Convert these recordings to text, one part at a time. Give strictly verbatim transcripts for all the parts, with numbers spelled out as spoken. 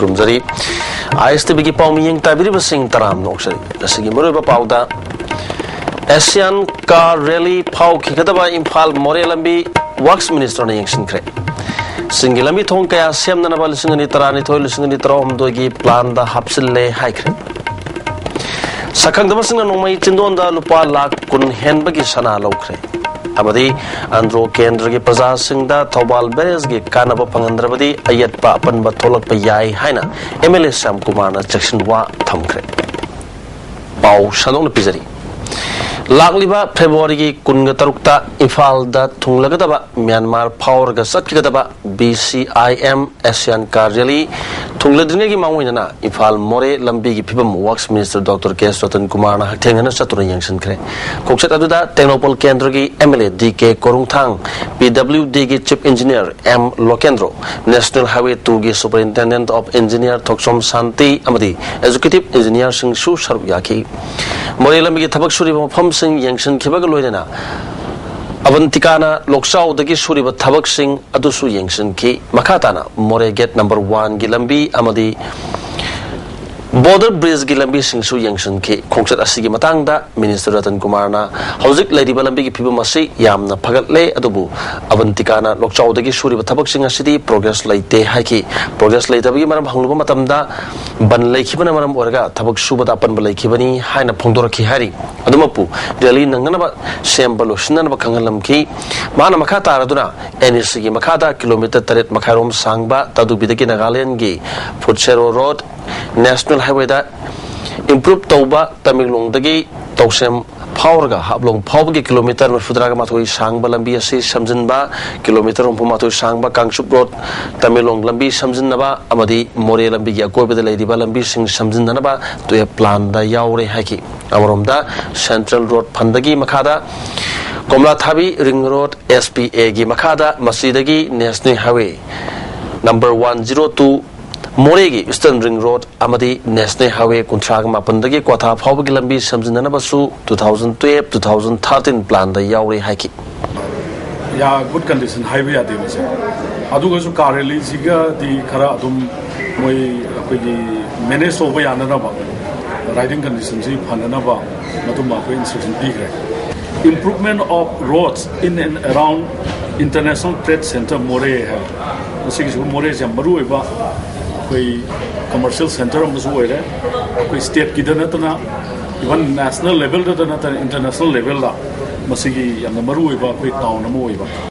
ꯈꯨꯔꯨꯝꯖꯔꯤ꯫ ꯑꯥꯏ ꯑꯦꯁ T ꯚꯤꯒꯤ ꯄꯥꯎ ꯃꯤꯠꯌꯦꯡ ꯇꯥꯕꯤꯔꯤꯕꯁꯤꯡ ꯇꯔꯥꯝꯅ ꯑꯣꯛꯆꯔꯤ꯫ ꯉꯁꯤꯒꯤ ꯃꯔꯨꯑꯣꯏꯕ ꯄꯥꯎꯗ, Asian car rally ꯐꯥꯎꯈꯤꯒꯗꯕ Imphal Moreh ꯂꯝꯕꯤ ꯋꯥꯔꯛꯁ ꯃꯤꯅꯤꯁꯇꯔꯅ ꯌꯦꯡꯁꯤꯟꯈ꯭ꯔꯦ꯫ ꯆꯤꯡꯒꯤ ꯂꯝꯕꯤ ꯊꯣꯡ ꯀꯌꯥ ꯁꯦꯝꯅꯅꯕ ꯂꯤꯁꯤꯡ ꯑꯅꯤ ꯇꯔꯥꯅꯤꯊꯣꯏ, ꯂꯤꯁꯤꯡ ꯑꯅꯤ ꯇꯔꯥꯍꯨꯝꯗꯣꯏꯒꯤ ꯄ꯭ꯂꯥꯟꯗ ꯍꯥꯞꯆꯤꯜꯂꯦ ꯍꯥꯏꯈ꯭ꯔꯦ꯫ ꯁꯛꯈꯪꯗꯕꯁꯤꯡꯅ ꯅꯣꯡꯃꯩ ꯆꯤꯟꯗꯣꯟꯗ ꯂꯨꯄꯥ ꯂꯥꯈ ꯀꯨꯟ ꯍꯦꯟꯕꯒꯤ ꯁꯅꯥ ꯂꯧꯈ꯭ꯔꯦ꯫ ꯑꯃꯗꯤ ꯑꯟꯗ꯭ꯔꯣ ꯀꯦꯟꯗ꯭ꯔꯒꯤ ꯄ꯭ꯔꯖꯥꯁꯤꯡꯗ ꯊꯧꯕꯥꯜ ꯕꯦꯔꯦꯖꯀꯤ ꯀꯥꯟꯅꯕ ꯐꯪꯍꯟꯗ꯭ꯔꯕꯗꯤ ꯑꯌꯦꯠꯄ ꯑꯄꯟꯕ ꯊꯣꯛꯂꯛꯄ ꯌꯥꯏ ꯍꯥꯏꯅ ꯑꯦꯝ ꯑꯦꯜ ꯑꯦ ꯁ꯭ꯌꯥꯝ ꯀꯨꯃꯥꯔꯅ ꯆꯦꯛꯁꯤꯟ ꯋꯥ ꯊꯝꯈ꯭ꯔꯦ꯫ ꯄꯥꯎ ꯁꯟꯗꯣꯛꯅ ꯄꯤꯖꯔꯤ꯫ ꯂꯥꯛꯂꯤꯕ ꯐꯦꯕ꯭ꯔꯨꯋꯥꯔꯤꯒꯤ ꯀꯨꯟꯒ ꯇꯔꯨꯛꯇ ꯏꯝꯐꯥꯜꯗ ꯊꯨꯡꯂꯒꯗꯕ, ꯃ꯭ꯌꯥꯟꯃꯥꯔ ꯐꯥꯎꯔꯒ ꯆꯠꯀꯗꯕ B C I M Asian car rally ꯊꯨꯡꯂꯗ꯭ꯔꯤꯉꯩꯒꯤ ꯃꯥꯡꯑꯣꯏꯅꯅ ꯏꯝꯐꯥꯜ ꯃꯣꯔꯦ ꯂꯝꯕꯤꯒꯤ ꯐꯤꯕꯝ works minister doctor K S Ratan ꯀꯨꯃꯥꯔꯅ ꯍꯛꯊꯦꯡꯅꯅ ꯆꯠꯇꯨꯅ ꯌꯦꯡꯁꯤꯟꯈ꯭ꯔꯦ꯫ ꯈꯣꯡꯆꯠ ꯑꯗꯨꯗ ꯇꯦꯡꯅꯧꯄꯜ ꯀꯦꯟꯗ꯭ꯔꯒꯤ M L A D K Korungthang, P W ꯗꯤꯒꯤ chief engineer M Lokendro, national highway ꯇꯨꯒꯤ superintendent of engineer Thokchom Santi ꯑꯃꯗꯤ ꯑꯦꯛꯖꯤꯀ꯭ꯌꯨꯇꯤꯚ ꯏꯟꯖꯤꯅꯤꯌꯔꯁꯤꯡꯁꯨ ꯁꯔꯨꯛ ꯌꯥꯈꯤ꯫ ꯃꯣꯔꯦ ꯂꯝꯕꯤꯒꯤ ꯊꯕꯛ ꯁꯨꯔꯤꯕ ꯃꯐꯝꯁꯤꯡ ꯌꯦꯡꯁꯤꯟꯈꯤꯕꯒ ꯂꯣꯏꯅꯅ ꯑꯕꯟꯇꯤꯀꯥꯅ ꯂꯣꯛꯆꯥꯎꯗꯒꯤ ꯁꯨꯔꯤꯕ ꯊꯕꯛꯁꯤꯡ ꯑꯗꯨꯁꯨ ꯌꯦꯡꯁꯤꯟꯈꯤ꯫ ꯃꯈꯥ ꯇꯥꯅ ꯃꯣꯔꯦ ꯒꯦꯠ ꯅꯝꯕꯔ ꯋꯥꯟꯒꯤ ꯂꯝꯕꯤ ꯑꯃꯗꯤ ꯕꯣꯔꯗꯔ ꯕ꯭ꯔꯤꯖꯀꯤ ꯂꯝꯕꯤꯁꯤꯡꯁꯨ ꯌꯦꯡꯁꯤꯟꯈꯤ꯫ ꯈꯣꯡꯆꯠ ꯑꯁꯤꯒꯤ ꯃꯇꯥꯡꯗ ꯃꯤꯅꯤꯁꯇꯔ ꯔꯇꯟ ꯀꯨꯃꯥꯔꯅ ꯍꯧꯖꯤꯛ ꯂꯩꯔꯤꯕ ꯂꯝꯕꯤꯒꯤ ꯐꯤꯕꯝ ꯑꯁꯤ ꯌꯥꯝꯅ ꯐꯒꯠꯂꯦ, ꯑꯗꯨꯕꯨ ꯑꯕꯟꯇꯤꯀꯥꯅ ꯂꯣꯛꯆꯥꯎꯗꯒꯤ ꯁꯨꯔꯤꯕ ꯊꯕꯛꯁꯤꯡ ꯑꯁꯤꯗꯤ ꯄ꯭ꯔꯣꯒ꯭ꯔꯦꯁ ꯂꯩꯇꯦ ꯍꯥꯏꯈꯤ꯫ ꯄ꯭ꯔꯣꯒ꯭ꯔꯦꯁ ꯂꯩꯇꯕꯒꯤ ꯃꯔꯝ ꯍꯪꯂꯨꯕ ꯃꯇꯝꯗ, ꯕꯟ ꯂꯩꯈꯤꯕꯅ ꯃꯔꯝ ꯑꯣꯏꯔꯒ ꯊꯕꯛ ꯁꯨꯕꯗ ꯑꯄꯟꯕ ꯂꯩꯈꯤꯕꯅꯤ ꯍꯥꯏꯅ ꯐꯣꯡꯗꯣꯔꯛꯈꯤ ꯍꯥꯏꯔꯤ꯫ ꯑꯗꯨꯃꯛꯄꯨ ꯔꯦꯂꯤ ꯅꯪꯅꯅꯕ ꯁꯦꯝꯕ ꯂꯣꯏꯁꯤꯟꯅꯅꯕ ꯈꯪꯍꯜꯂꯝꯈꯤ꯫ ꯃꯥꯅ ꯃꯈꯥ ꯇꯥꯔꯗꯨꯅ ꯑꯦꯟ ꯑꯦꯁ ꯁꯤꯒꯤ ꯃꯈꯥꯗ ꯀꯤꯂꯣꯃꯤꯇꯔ ꯇꯔꯦꯠ ꯃꯈꯥꯏꯔꯣꯝ ꯁꯥꯡꯕ ꯇꯥꯗꯨꯕꯤꯗꯒꯤ ꯅꯥꯒꯥꯂꯦꯟꯒꯤ ꯐꯨꯠꯁꯦꯔꯣ ꯔꯣꯗ, ꯅꯦꯁꯅꯦꯜ ꯍꯥꯏꯋꯦꯗ ꯏꯝꯄ꯭ꯔꯨꯞ ꯇꯧꯕ ꯇꯃꯦꯡꯂꯣꯡꯗꯒꯤ ꯇꯧꯁꯦꯝ ꯐꯥꯎꯔꯒ ꯍꯥꯞꯂꯣꯡ ꯐꯥꯎꯕꯒꯤ ꯀꯤꯂꯣꯃꯤꯇꯔ ꯃꯔꯤꯐꯨꯇꯔꯥꯒ ꯃꯥꯊꯣꯏ ꯁꯥꯡꯕ ꯂꯝꯕꯤ ꯑꯁꯤ ꯁꯦꯝꯖꯤꯟꯕ, ꯀꯤꯂꯣꯃꯤꯇꯔ ꯍꯨꯝꯐꯨꯃꯥꯊꯣꯏ ꯁꯥꯡꯕ ꯀꯥꯡꯆꯨꯞ ꯔꯣꯗ, ꯇꯃꯦꯡꯂꯣꯡ ꯂꯝꯕꯤ ꯁꯦꯝꯖꯤꯟꯅꯕ ꯑꯃꯗꯤ ꯃꯣꯔꯦ ꯂꯝꯕꯤꯒꯤ ꯑꯀꯣꯏꯕꯗ ꯂꯩꯔꯤꯕ ꯂꯝꯕꯤꯁꯤꯡ ꯁꯦꯝꯖꯤꯟꯅꯅꯕ ꯇꯨꯌꯦꯞ ꯄ꯭ꯂꯥꯟꯗ ꯌꯥꯎꯔꯦ ꯍꯥꯏꯈꯤ꯫ ꯑꯃꯔꯣꯝꯗ, ꯁꯦꯟꯇ꯭ꯔꯦꯜ ꯔꯣꯗ ꯐꯟꯗꯒꯤ ꯃꯈꯥꯗ ꯀꯣꯝꯂꯥꯊꯥꯕꯤ ꯔꯤꯡ ꯔꯣꯗ, ꯑꯦꯁ ꯄꯤ ꯑꯦꯒꯤ ꯃꯈꯥꯗ ꯃꯁꯤꯗꯒꯤ national highway number one zero two, ꯃꯣꯔꯦꯒꯤ ꯏꯁꯇꯔꯟ ꯔꯤꯡ ꯔꯣꯗ ꯑꯃꯗꯤ ꯅꯦꯁꯅꯦꯜ ꯍꯥꯏꯋꯦ ꯀꯨꯟꯊ꯭ꯔꯥꯒ ꯃꯥꯄꯟꯗꯒꯤ ꯀ꯭ꯋꯥꯊꯥ ꯐꯥꯎꯕꯒꯤ ꯂꯝꯕꯤ ꯁꯦꯝꯖꯤꯟꯅꯅꯕꯁꯨ ꯇꯨ ꯊꯥꯎꯖꯟ ꯇꯨꯌꯦꯜꯐ, ꯇꯨ ꯊꯥꯎꯖꯟ ꯊꯥꯔꯇꯤꯟ ꯄ꯭ꯂꯥꯟꯗ ꯌꯥꯎꯔꯦ ꯍꯥꯏꯈꯤ꯫ ꯌꯥ, ꯒꯨꯗ ꯀꯟꯗꯤꯁꯟ ꯍꯥꯏꯕ ꯌꯥꯗꯦ ꯃꯁꯦ꯫ ꯑꯗꯨꯒꯁꯨ ꯀꯥꯔ ꯔꯦꯂꯤꯁꯤꯒꯗꯤ ꯈꯔ ꯑꯗꯨꯝ ꯃꯣꯏ ꯑꯩꯈꯣꯏꯒꯤ ꯃꯦꯅꯦꯖ ꯇꯧꯕ ꯌꯥꯅꯅꯕ, ꯔꯥꯏꯗꯤꯡ ꯀꯟꯗꯤꯁꯟꯁꯤ ꯐꯅꯅꯕ ꯃꯗꯨꯝꯕ ꯑꯩꯈꯣꯏ ꯏꯟꯁꯇ꯭ꯔꯛꯁꯟ ꯄꯤꯈ꯭ꯔꯦ꯫ Improvement of roads in and around International Trade Center ꯃꯣꯔꯦ ꯍꯥꯏꯕ, ꯃꯁꯤꯒꯤꯁꯨ ꯃꯣꯔꯦꯁꯦ ꯌꯥꯝ ꯃꯔꯨ ꯑꯣꯏꯕ ꯑꯩꯈꯣꯏ ꯀꯃꯔꯁꯤꯌꯦꯜ ꯁꯦꯟꯇꯔ ꯑꯃꯁꯨ ꯑꯣꯏꯔꯦ꯫ ꯑꯩꯈꯣꯏ ꯁ꯭ꯇꯦꯠꯀꯤꯗ ꯅꯠꯇꯅ, ꯏꯚꯟ ꯅꯦꯁꯅꯦꯜ ꯂꯦꯚꯦꯜꯗꯇ ꯅꯠꯇꯅ, ꯏꯟꯇꯔꯅꯦꯁꯅꯦꯜ ꯂꯦꯚꯦꯜꯗ ꯃꯁꯤꯒꯤ ꯌꯥꯝꯅ ꯃꯔꯨ ꯑꯣꯏꯕ ꯑꯩꯈꯣꯏ ꯇꯥꯎꯟ ꯑꯃ ꯑꯣꯏꯕ꯫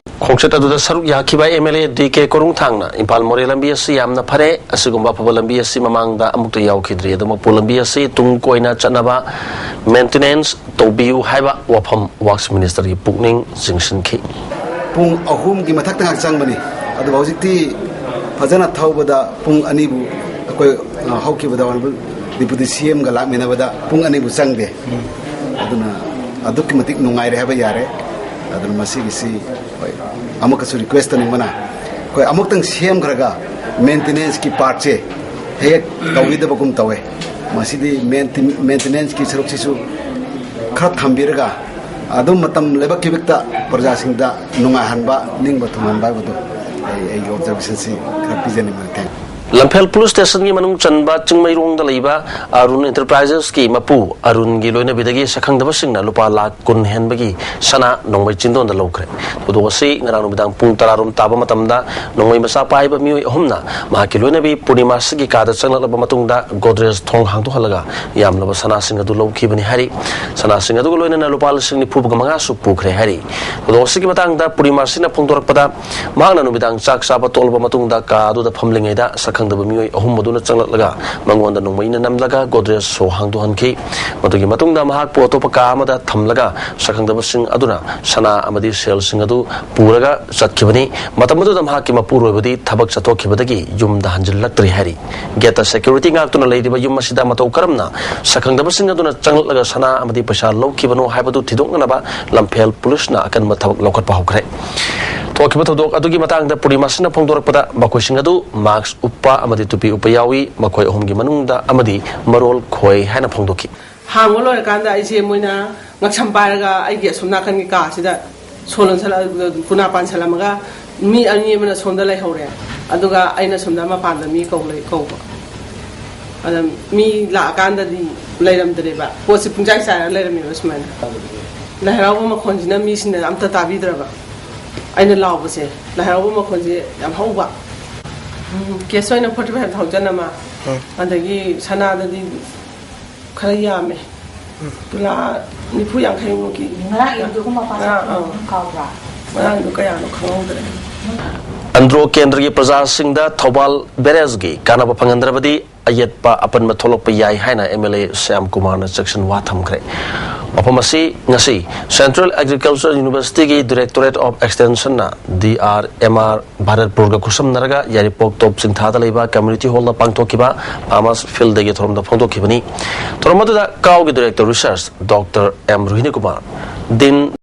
ꯈꯣꯡꯆꯠ ꯑꯗꯨꯗ ꯁꯔꯨꯛ ꯌꯥꯈꯤꯕ M L A D K ꯀꯣꯔꯨꯡꯊꯥꯡꯅ ꯏꯝꯐꯥꯜ ꯃꯣꯔꯦ ꯂꯝꯕꯤ ꯑꯁꯤ ꯌꯥꯝꯅ ꯐꯔꯦ, ꯑꯁꯤꯒꯨꯝꯕ ꯑꯐꯕ ꯂꯝꯕꯤ ꯑꯁꯤ ꯃꯃꯥꯡꯗ ꯑꯃꯨꯛꯇ ꯌꯥꯎꯈꯤꯗ꯭ꯔꯤ, ꯑꯗꯨꯃꯛꯄꯨ ꯂꯝꯕꯤ ꯑꯁꯤ ꯇꯨꯡ ꯀꯣꯏꯅ ꯆꯠꯅꯕ ꯃꯦꯟꯇꯦꯅꯦꯟꯁ ꯇꯧꯕꯤꯌꯨ ꯍꯥꯏꯕ ꯋꯥꯐꯝ ꯋꯥꯔꯛꯁ ꯃꯤꯅꯤꯁꯇꯔꯒꯤ ꯄꯨꯛꯅꯤꯡ ꯆꯤꯡꯁꯤꯟꯈꯤ꯫ ꯄꯨꯡ ꯑꯍꯨꯝꯒꯤ ꯃꯊꯛꯇ ꯉꯥꯏꯍꯥꯛ ꯆꯪꯕꯅꯤ, ꯑꯗꯨꯕꯨ ꯍꯧꯖꯤꯛꯇꯤ ꯐꯖꯅ ꯊꯧꯕꯗ ꯄꯨꯡ ꯑꯅꯤꯕꯨ ꯑꯩꯈꯣꯏ, ꯑ, ꯍꯧꯈꯤꯕꯗ ꯑꯣꯅꯔꯦꯕꯜ ꯗꯤꯄꯨꯇꯤ ꯁꯤ ꯑꯦꯝꯒ ꯂꯥꯛꯃꯤꯟꯅꯕꯗ ꯄꯨꯡ ꯑꯅꯤꯕꯨ ꯆꯪꯗꯦ꯫ ꯑꯗꯨꯅ ꯑꯗꯨꯛꯀꯤ ꯃꯇꯤꯛ ꯅꯨꯡꯉꯥꯏꯔꯦ ꯍꯥꯏꯕ ꯌꯥꯔꯦ꯫ ꯑꯗꯨꯅ ꯃꯁꯤꯒꯤꯁꯤ, ꯍꯣꯏ, ꯑꯃꯨꯛꯀꯁꯨ ꯔꯤꯀ꯭ꯋꯦꯁ ꯇꯧꯅꯤꯡꯕꯅ, ꯑꯩꯈꯣꯏ ꯑꯃꯨꯛꯇꯪ ꯁꯦꯝꯈ꯭ꯔꯒ ꯃꯦꯟꯇꯦꯅꯦꯟꯁꯀꯤ ꯄꯥꯔꯠꯁꯦ ꯍꯦꯛ ꯇꯧꯕꯤꯗꯕꯒꯨꯝ ꯇꯧꯋꯦ꯫ ꯃꯁꯤꯗꯤ ꯃꯦꯟꯇꯦ-, ꯃꯦꯟꯇꯦꯅꯦꯟꯁꯀꯤ ꯁꯔꯨꯛꯁꯤꯁꯨ ꯈꯔ ꯊꯝꯕꯤꯔꯒ ꯑꯗꯨꯝ ꯃꯇꯝ ꯂꯩꯕꯛ ꯀꯤꯕꯤꯛꯇ ꯄ꯭ꯔꯖꯥꯁꯤꯡꯗ ꯅꯨꯡꯉꯥꯏꯍꯟꯕ, ꯅꯤꯡꯕ ꯊꯨꯡꯍꯟꯕ ꯍꯥꯏꯕꯗꯨ ꯑꯩ, ꯑꯩꯒꯤ ꯑꯣꯕꯖꯔꯕꯦꯁꯟꯁꯤ ꯈꯔ ꯄꯤꯖꯅꯤꯡꯕꯅꯤ꯫ Thank you꯫ ꯂꯝꯐꯦꯜ ꯄꯨꯂꯤꯁ ꯁ꯭ꯇꯦꯁꯟꯒꯤ ꯃꯅꯨꯡ ꯆꯟꯕ ꯆꯤꯡꯃꯩꯔꯣꯡꯗ ꯂꯩꯕ ꯑꯔꯨꯟ ꯑꯦꯟꯇꯔꯄ꯭ꯔꯥꯏꯖꯦꯁꯀꯤ ꯃꯄꯨ ꯑꯔꯨꯟꯒꯤ ꯂꯣꯏꯅꯕꯤꯗꯒꯤ ꯁꯛꯈꯪꯗꯕꯁꯤꯡꯅ ꯂꯨꯄꯥ ꯂꯥꯈ ꯀꯨꯟ ꯍꯦꯟꯕꯒꯤ ꯁꯅꯥ ꯅꯣꯡꯃꯩ ꯆꯤꯟꯗꯣꯟꯗ ꯂꯧꯈ꯭ꯔꯦ꯫ ꯊꯧꯗꯣꯛ ꯑꯁꯤ ꯉꯔꯥꯡ ꯅꯨꯃꯤꯗꯥꯡ ꯄꯨꯡ ꯇꯔꯥꯔꯣꯝ ꯇꯥꯕ ꯃꯇꯝꯗ ꯅꯣꯡꯃꯩ ꯃꯆꯥ ꯄꯥꯏꯕ ꯃꯤꯑꯣꯏ ꯑꯍꯨꯝꯅ ꯃꯍꯥꯛꯀꯤ ꯂꯣꯏꯅꯕꯤ ꯄꯨꯔꯅꯤꯃꯥꯁꯤꯒꯤ ꯀꯥꯗ ꯆꯪꯂꯛꯂꯕ ꯃꯇꯨꯡꯗ ꯒꯣꯗ꯭ꯔꯦꯖ ꯊꯣꯡ ꯍꯥꯡꯗꯣꯛꯍꯜꯂꯒ ꯌꯥꯝꯂꯕ ꯁꯅꯥꯁꯤꯡ ꯑꯗꯨ ꯂꯧꯈꯤꯕꯅꯤ ꯍꯥꯏꯔꯤ꯫ ꯁꯅꯥꯁꯤꯡ ꯑꯗꯨꯒ ꯂꯣꯏꯅꯅ ꯂꯨꯄꯥ ꯂꯤꯁꯤꯡ ꯅꯤꯐꯨꯒ ꯃꯉꯥꯁꯨ ꯄꯨꯈ꯭ꯔꯦ ꯍꯥꯏꯔꯤ꯫ ꯊꯧꯗꯣꯛ ꯑꯁꯤꯒꯤ ꯃꯇꯥꯡꯗ ꯄꯨꯔꯅꯤꯃꯥꯁꯤꯅ ꯐꯣꯡꯗꯣꯔꯛꯄꯗ, ꯃꯍꯥꯛꯅ ꯅꯨꯃꯤꯗꯥꯡ ꯆꯥꯛ ꯆꯥꯕ ꯇꯣꯛꯂꯕ ꯃꯇꯨꯡꯗ ꯀꯥ ꯑꯗꯨꯗ ꯐꯝꯂꯤꯉꯩꯗ ꯁꯛꯈꯪꯗꯕ ꯃꯤꯑꯣꯏ ꯑꯍꯨꯝ ꯑꯗꯨꯅ ꯆꯪꯂꯛꯂꯒ ꯃꯉꯣꯟꯗ ꯅꯣꯡꯃꯩꯅ ꯅꯝꯂꯒ ꯒꯣꯗ꯭ꯔꯦꯖ ꯁꯣ ꯍꯥꯡꯗꯣꯛꯍꯟꯈꯤ꯫ ꯃꯗꯨꯒꯤ ꯃꯇꯨꯡꯗ ꯃꯍꯥꯛꯄꯨ ꯑꯇꯣꯞꯄ ꯀꯥ ꯑꯃꯗ ꯊꯝꯂꯒ ꯁꯛꯈꯪꯗꯕꯁꯤꯡ ꯑꯗꯨꯅ ꯁꯅꯥ ꯑꯃꯗꯤ ꯁꯦꯜꯁꯤꯡ ꯑꯗꯨ ꯄꯨꯔꯒ ꯆꯠꯈꯤꯕꯅꯤ꯫ ꯃꯇꯝ ꯑꯗꯨꯗ ꯃꯍꯥꯛꯀꯤ ꯃꯄꯨꯔꯣꯏꯕꯗꯤ ꯊꯕꯛ ꯆꯠꯊꯣꯛꯈꯤꯕꯗꯒꯤ ꯌꯨꯝꯗ ꯍꯟꯖꯤꯜꯂꯛꯇ꯭ꯔꯤ ꯍꯥꯏꯔꯤ꯫ ꯒꯦꯠꯇ ꯁꯦꯀ꯭ꯌꯨꯔꯤꯇꯤ ꯉꯥꯛꯇꯨꯅ ꯂꯩꯔꯤꯕ ꯌꯨꯝ ꯑꯁꯤꯗ ꯃꯇꯧ ꯀꯔꯝꯅ ꯁꯛꯈꯪꯗꯕꯁꯤꯡ ꯑꯗꯨꯅ ꯆꯪꯂꯛꯂꯒ ꯁꯅꯥ ꯑꯃꯗꯤ ꯄꯩꯁꯥ ꯂꯧꯈꯤꯕꯅꯣ ꯍꯥꯏꯕꯗꯨ ꯊꯤꯗꯣꯛꯅꯅꯕ ꯂꯝꯐꯦꯜ ꯄꯨꯂꯤꯁꯅ ꯑꯀꯟꯕ ꯊꯕꯛ ꯂꯧꯈꯠꯄ ꯍꯧꯈ꯭ꯔꯦ꯫ ꯊꯣꯛꯈꯤꯕ ꯊꯧꯗꯣꯛ ꯑꯗꯨꯒꯤ ꯃꯇꯥꯡꯗ ꯄꯨꯔꯅꯤꯃꯥꯁꯤꯅ ꯐꯣꯡꯗꯣꯔꯛꯄꯗ, ꯃꯈꯣꯏꯁꯤꯡ ꯑꯗꯨ ꯃꯥꯛꯁ ꯎꯞꯄ ꯑꯃꯗꯤ ꯇꯨꯄꯤ ꯎꯞꯄ ꯌꯥꯎꯏ꯫ ꯃꯈꯣꯏ ꯑꯍꯨꯝꯒꯤ ꯃꯅꯨꯡꯗ ꯑꯃꯗꯤ ꯃꯔꯣꯜ ꯈꯣꯏ ꯍꯥꯏꯅ ꯐꯣꯡꯗꯣꯛꯈꯤ꯫ ꯍꯥꯡꯕ ꯂꯣꯏꯔꯀꯥꯟꯗ ꯑꯩꯁꯦ ꯃꯣꯏꯅ ꯉꯛꯁꯝ ꯄꯥꯏꯔꯒ ꯑꯩꯒꯤ ꯑꯁꯣꯝ ꯅꯥꯀꯟꯒꯤ ꯀꯥꯁꯤꯗ ꯁꯣ ꯂꯣꯟꯁꯜꯂ-, ꯀꯨꯅꯥ ꯄꯥꯟꯁꯜꯂꯝꯃꯒ ꯃꯤ ꯑꯅꯤ ꯑꯃꯅ ꯁꯣꯝꯗ ꯂꯩꯍꯧꯔꯦ, ꯑꯗꯨꯒ ꯑꯩꯅ ꯁꯣꯝꯗ ꯃꯄꯥꯟꯗ ꯃꯤ ꯀꯧ ꯂꯩ-, ꯀꯧꯕ꯫ ꯑꯗ ꯃꯤ ꯂꯥꯛꯑꯀꯥꯟꯗꯗꯤ ꯂꯩꯔꯝꯗ꯭ꯔꯦꯕ, ꯄꯣꯠꯁꯦ ꯄꯨꯡꯆꯥꯏ ꯆꯥꯏꯔꯒ ꯂꯩꯔꯝꯃꯦꯕ ꯁꯨꯃꯥꯏꯅ꯫ ꯂꯥꯏ ꯍꯔꯥꯎꯕ ꯃꯈꯣꯟꯁꯤꯅ ꯃꯤꯁꯤꯡꯅ ꯑꯝꯇ ꯇꯥꯕꯤꯗ꯭ꯔꯕ꯫ ꯑꯩꯅ ꯂꯥꯎꯕꯁꯦ, ꯂꯥꯏ ꯍꯔꯥꯎꯕ ꯃꯈꯣꯟꯁꯦ ꯌꯥꯝ ꯍꯧꯕ꯫ ꯎꯝ, ꯀꯦꯁ ꯑꯣꯏꯅ ꯐꯣꯔꯇꯤ ꯐꯥꯏꯚ ꯊꯥꯎꯖꯟ ꯑꯃ, ꯑꯗꯒꯤ ꯁꯅꯥꯗꯗꯤ ꯈꯔ ꯌꯥꯝꯃꯦ, ꯇꯨꯂꯥ ꯅꯤꯐꯨ ꯌꯥꯡꯈꯩꯃꯨꯛꯀꯤ꯫ ꯉꯔꯥꯡ ꯏꯕꯗꯨꯒ ꯃꯄꯥ ꯉꯔꯥꯡ, ꯑꯥ꯫ ꯀꯥꯎꯕ꯭ꯔꯥ? ꯉꯔꯥꯡꯗꯣ ꯀꯌꯥꯅꯣ ꯈꯪꯍꯧꯗ꯭ꯔꯦ꯫ ꯑꯟꯗ꯭ꯔꯣ ꯀꯦꯟꯗ꯭ꯔꯒꯤ ꯄ꯭ꯔꯖꯥꯁꯤꯡꯗ ꯊꯧꯕꯥꯜ ꯕꯦꯔꯦꯖꯒꯤ ꯀꯥꯟꯅꯕ ꯐꯪꯍꯟꯗ꯭ꯔꯕꯗꯤ ꯑꯌꯦꯠꯄ ꯑꯄꯟꯕ ꯊꯣꯛꯂꯛꯄ ꯌꯥꯏ ꯍꯥꯏꯅ ꯑꯦꯝ ꯑꯦꯜ ꯑꯦ ꯁ꯭ꯌꯥꯝ ꯀꯨꯃꯥꯔꯅ ꯆꯦꯛꯁꯤꯟ ꯋꯥ ꯊꯝꯈ꯭ꯔꯦ꯫ ꯋꯥꯐꯝ ꯑꯁꯤ ꯉꯁꯤ Central Agriculture University ꯒꯤ Directorate of Extension ꯅ, ꯗꯤ ꯑꯥꯔ ꯑꯦꯝ ꯑꯥꯔ ꯚꯥꯔꯠꯄꯨꯔꯒ ꯈꯨꯠꯁꯝꯅꯔꯒ ꯌꯥꯏꯔꯤꯄꯣꯛ ꯇꯣꯞ ꯆꯤꯡꯊꯥꯗ ꯂꯩꯕ community hall ꯗ ꯄꯥꯡꯊꯣꯛꯈꯤꯕ farmers field day ꯒꯤ ꯊꯧꯔꯝꯗ ꯐꯣꯡꯗꯣꯛꯈꯤꯕꯅꯤ꯫ ꯊꯧꯔꯝ ꯑꯗꯨꯗ ꯀꯥꯎꯒꯤ Director Research doctor M Rohini Kumar, ꯗꯤꯟ